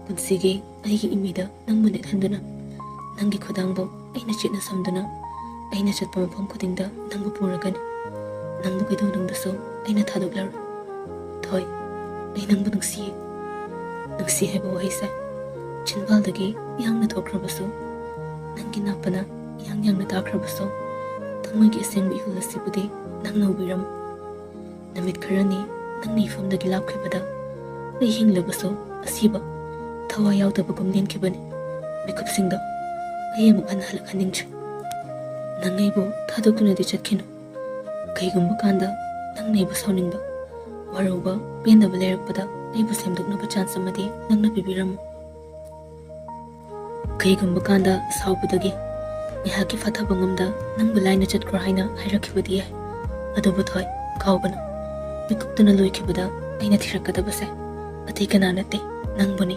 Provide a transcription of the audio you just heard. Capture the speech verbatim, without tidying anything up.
ꯄꯨꯟꯁꯤꯒꯤ ꯑꯩꯒꯤ ꯏꯃꯤꯗ ꯅꯪꯕꯨ ꯅꯦꯠꯍꯟꯗꯨꯅ, ꯅꯪꯒꯤ ꯈꯨꯗꯥꯡꯕꯨ ꯑꯩꯅ ꯆꯦꯠꯅ ꯁꯝꯗꯨꯅ, ꯑꯩꯅ ꯆꯠꯄ ꯃꯐꯝ ꯈꯨꯗꯤꯡꯗ ꯅꯪꯕꯨ ꯄꯨꯔꯒꯅꯤ꯫ ꯅꯪꯕꯨ ꯀꯩꯗꯧꯅꯨꯡꯗꯁꯨ ꯑꯩꯅ ꯊꯥꯗꯣꯛꯂꯔꯣꯏ꯫ ꯊꯣꯏ, ꯑꯩ ꯅꯪꯕꯨ ꯅꯨꯡꯁꯤꯌꯦ꯫ ꯅꯨꯡꯁꯤ ꯍꯥꯏꯕ ꯋꯥꯍꯩꯁꯦ ꯆꯤꯟꯕꯥꯜꯗꯒꯤ ꯌꯥꯡꯅ ꯊꯣꯛꯈ꯭ꯔꯕꯁꯨ, ꯅꯪꯒꯤ ꯅꯥꯞꯄꯅ ꯌꯥꯡ ꯌꯥꯡꯅ ꯇꯥꯈ꯭ꯔꯕꯁꯨ, ꯊꯃꯣꯏꯒꯤ ꯑꯁꯦꯡꯕ ꯏꯍꯨꯜ ꯑꯁꯤꯕꯨꯗꯤ ꯅꯪꯅ ꯎꯕꯤꯔꯝꯃꯨ꯫ ꯅꯨꯃꯤꯠ ꯈꯔꯅꯤ ꯅꯪꯅ ꯏꯐꯝꯗꯒꯤ ꯂꯥꯞꯈꯤꯕꯗ, ꯑꯩ ꯍꯤꯡꯂꯕꯁꯨ ꯑꯁꯤꯕ ꯊꯋꯥꯏ ꯌꯥꯎꯗꯕꯒꯨꯝ ꯂꯦꯟꯈꯤꯕꯅꯤ꯫ ꯃꯤꯀꯨꯞꯁꯤꯡꯗ ꯑꯩ ꯑꯃꯨꯛ ꯍꯟꯅ ꯍꯜꯂꯛꯍꯟꯅꯤꯡꯗ꯭ꯔꯤ꯫ ꯅꯪ ꯑꯩꯕꯨ ꯊꯥꯗꯣꯛꯇꯨꯅꯗꯤ ꯆꯠꯈꯤꯅꯨ꯫ ꯀꯩꯒꯨꯝꯕ ꯀꯥꯟꯗ ꯅꯪꯅ ꯑꯩꯕꯨ ꯁꯥꯎꯅꯤꯡꯕ, ꯋꯥꯔꯧꯕ, ꯄꯦꯟꯗꯕ ꯂꯩꯔꯛꯄꯗ, ꯑꯩꯕꯨ ꯁꯦꯝꯗꯣꯛꯅꯕ ꯆꯥꯟꯁ ꯑꯃꯗꯤ ꯅꯪꯅ ꯄꯤꯕꯤꯔꯝꯃꯨ꯫ ꯀꯩꯒꯨꯝꯕ ꯀꯥꯟꯗ ꯁꯥꯎꯕꯗꯒꯤ ꯉꯥꯏꯍꯥꯛꯀꯤ ꯐꯥꯊꯕ ꯉꯝꯗ ꯅꯪꯕꯨ ꯂꯥꯏꯅ ꯆꯠꯈ꯭ꯔꯣ ꯍꯥꯏꯅ ꯍꯥꯏꯔꯛꯈꯤꯕꯗꯤ ꯌꯥꯏ꯫ ꯑꯗꯨꯕꯨ ꯊꯣꯏ, ꯀꯥꯎꯒꯅꯨ, ꯃꯤꯀꯨꯞꯇꯨꯅ ꯂꯣꯏꯈꯤꯕꯗ ꯑꯩꯅ ꯊꯤꯔꯛꯀꯗꯕꯁꯦ ꯑꯇꯩ ꯀꯅꯥ ꯅꯠꯇꯦ, ꯅꯪꯕꯨꯅꯤ꯫